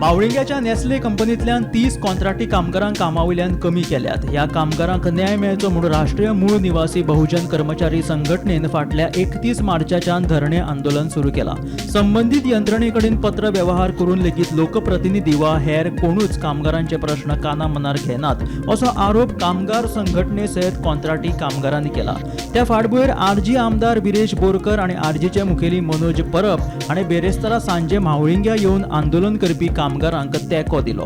म्हावळिंग्याच्या Nestle कंपनींतल्यान 30 कॉन्ट्रॅक्टी कामगारांक कामा वयल्यान कमी केल्यात. ह्या कामगारांक न्याय मेळचो म्हूण राष्ट्रीय मूळ निवासी बहुजन कर्मचारी संघटनेन फाटल्या 31 मार्चाच्यान धरणे आंदोलन सुरू केलां. संबंदीत यंत्रणे कडेन पत्र वेव्हार करून लेगीत लोकप्रतिनिधी वा हेर कोणूच कामगारांचे प्रश्न काना मनार घेनात, असो आरोप कामगार संघटने सयत कॉन्ट्रॅक्टी कामगारांनी केला. त्या फाटभुंयेर आरजी आमदार विरेश बोरकर आनी आरजीचे मुखेली मनोज परब हाणें बेरेस्तारा सांजे म्हावळिंग्या येवन आंदोलन करपी कामगारांक तेंको दिलो.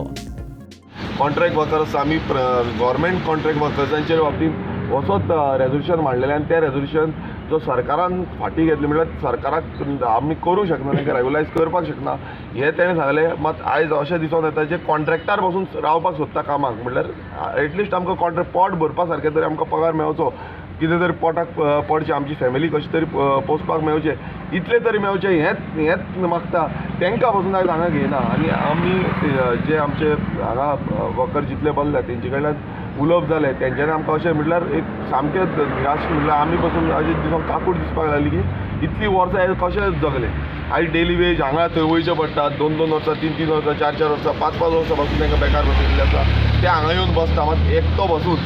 कॉन्ट्रॅक्ट वर्कर्स, आमी गव्हर्मेंट कॉन्ट्रॅक्ट वर्कर्सांचे बाबतींत असोच रेजोल्युशन मांडलेलें आनी तें रेजोल्युशन जो सरकारान फाटीं घेतलें, म्हणल्यार सरकाराक आमी करूंक शकना, तांकां रेगुलायज करपाक शकना हें तेणें सांगलें. मात आयज अशें दिसून येता, जे कॉन्ट्रॅक्टार बसून रावपाक सोदता कामाक, म्हणल्यार एटलिस्ट आमकां कॉन्ट्रॅक्ट पोट भरपा सारकें तरी आमकां पगार मेळचो, कितें तरी पोटाक पडचें, आमची फॅमिली कशी तरी पोसपाक मेळचें, इतलें तरी मेळचें हेंच हेंच मागता, तांकां पसून आयज हांगा घेयना. आनी आमी जे आमचे हांगा वर्कर जितले बसले तेंचे कडल्यान उलोवप जालें, तेंच्यांनी आमकां अशें म्हटल्यार एक सामकें निराश, म्हटल्यार आमी पसून अशें दिसून काकूट दिसपाक लागली की इतलीं वर्सां हे कशें जगले. आयज डेली वेज हांगा थंय वयचें पडटा, दोन दोन वर्सां, तीन तीन वर्सां, चार चार वर्सां, पांच पांच वर्सां पासून तांकां बेकार बसयल्ले आसा. ते हांगा येवन बसता, मात एकटो बसून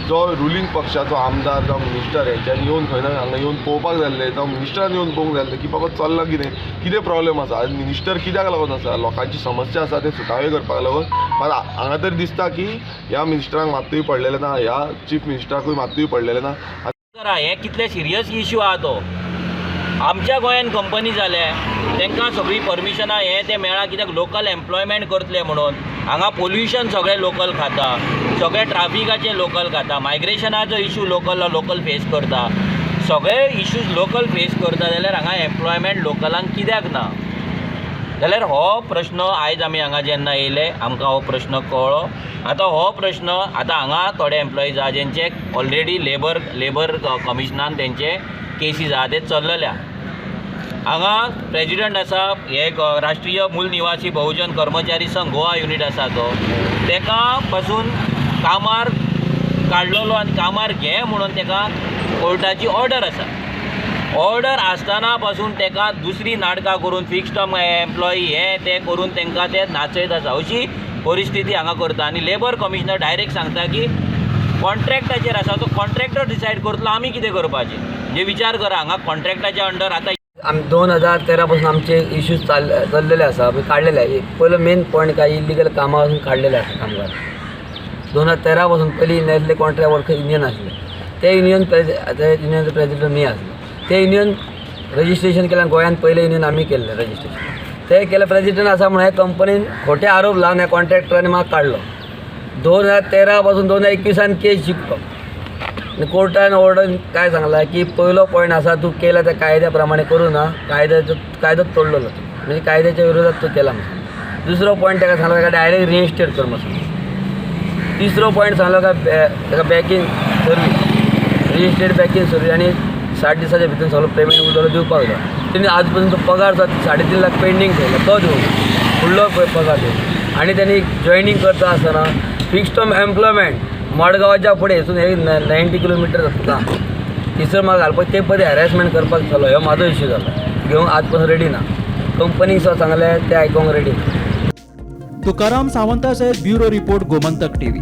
जो रुलींग पक्षाचो आमदार जावं मिनिस्टर हेंच्यांनी येवन खंय ना हांगा येवन पळोवपाक जाय आसलें, जावं मिनिस्टरान येवन पळोवंक जाय आसलें की बाबा चल्लां कितें, कितें प्रॉब्लेम आसा. आयज मिनिस्टर कित्याक लागून आसा? लोकांची समस्या आसा ते सुटावे करपाक लागून. मात हांगा तरी दिसता की ह्या मिनिस्टरांक मात्तूय पडलेलें ना, ह्या चीफ मिनिस्टराकूय मात्तूय पडलेलें ना. करा, हे कितले सिरियस इश्यू आहा तो. आमच्या गोंयान कंपनी जाल्या, तांकां सगळीं परमिशनां हें तें मेळ्ळां, कित्याक लोकल एम्प्लॉयमेंट करतले म्हणून. हांगा पोल्युशन सगळें लोकल खाता, सगळें ट्राफिकाचें लोकल खाता, मायग्रेशनाचो इशू लोकल लोकल फेस करता, सगळे इश्यूज लोकल फेस करता, जाल्यार हांगा एम्प्लॉयमेंट लोकलांक कित्याक ना? जाल्यार हो प्रश्न आयज आमी हांगा जेन्ना येयले, आमकां हो प्रश्न कळ्ळो. आतां हो प्रश्न, आतां हांगा थोडे एम्प्लॉईज आहा जेंचे ऑलरेडी लेबर कमिशनान तेंचे केसीस आहा, ते चल्लल्या. हांगा प्रेजिडंट आसा, हे राष्ट्रीय मूल निवासी बहुजन कर्मचारी संघ गोवा युनीट आसा तो, तेका पासून कामार काडलेलो आनी कामार घे म्हणून तेका कोर्टाची ऑर्डर आसा. ऑर्डर आसतना पासून तेका दुसरी नाटकां करून फिक्स्ड टर्म एम्प्लॉई हे ते करून तांकां ते नाचयत आसा. अशी परिस्थिती हांगा करता आनी लेबर कमिशनर डायरेक्ट सांगता की कॉन्ट्रॅक्टाचेर आसा तो, कॉन्ट्रॅक्टर डिसायड करतलो आमी कितें करपाचें. म्हणजे विचार करा, हांगा कॉन्ट्रॅक्टाच्या अंडर आतां आमी 2013 पासून आमचे इश्यूज चल्लेले आसा, आमी काडलेले आसा. पयलो मेन पॉयंट काय इलिगल कामां पासून काडलेले आसा कामगार. 2013 पासून पयलीं नेस्ले कॉन्ट्रॅक्ट वर्कर युनियन आसलें, ते युनियन ते युनियनचो प्रेजिडंट मी आसलो. ते युनियन रजिस्ट्रेशन केल्यान गोंयांत पयलें युनियन आमी केल्लें रजिस्ट्रेशन. ते केलें, प्रेजिडंट आसा म्हणून ह्या कंपनीन खोटे आरोप लावन ह्या कॉन्ट्रॅक्टरांनी म्हाका काडलो. 2013 पासून 2021 केस जिखलो आनी कोर्टान ऑर्डर काय सांगलां की पयलो पॉयंट आसा, तूं केला त्या कायद्या प्रमाणे करूं ना, कायद्याचो कायदो तोडलेलो तूं, म्हणजे कायद्याच्या विरोधात तूं केला म्हणून. दुसरो पॉयंट ताका सांगलो, ताका डायरेक्ट रिइन्स्टेट कर म्हणून. तिसरो पॉयंट सांगलो काय ताका बॅकीन सर्वीस, रिइन्स्टेट बॅकीन सर्वीस आनी 60 दिसाच्या भितर सगळो पेमेंट उरलेलो दिवपाक जाय. तेणी आज पर्यंत पगार जो 3.5 लाख पेंडींग ठेवला तो दिवंक, फुडलो पगार दिवंक. आनी तेणी जॉयनींग करता आसतना फिक्स टर्म एम्प्लॉयमेंट मडगांवाच्या फुडें हेसून एक 90 किलोमिटर जाता, थंयसर म्हाका घालपाक ते पयलीं हॅरेसमेंट करपाक जालो. हो म्हाजो इश्यू जाला, घेवंक आज पासून रेडी ना. कंपनीक सुद्दां सांगलें, ते आयकोंक रेडी ना. तुकाराम सावंता सयत ब्युरो रिपोर्ट, गोमंतक टीव्ही.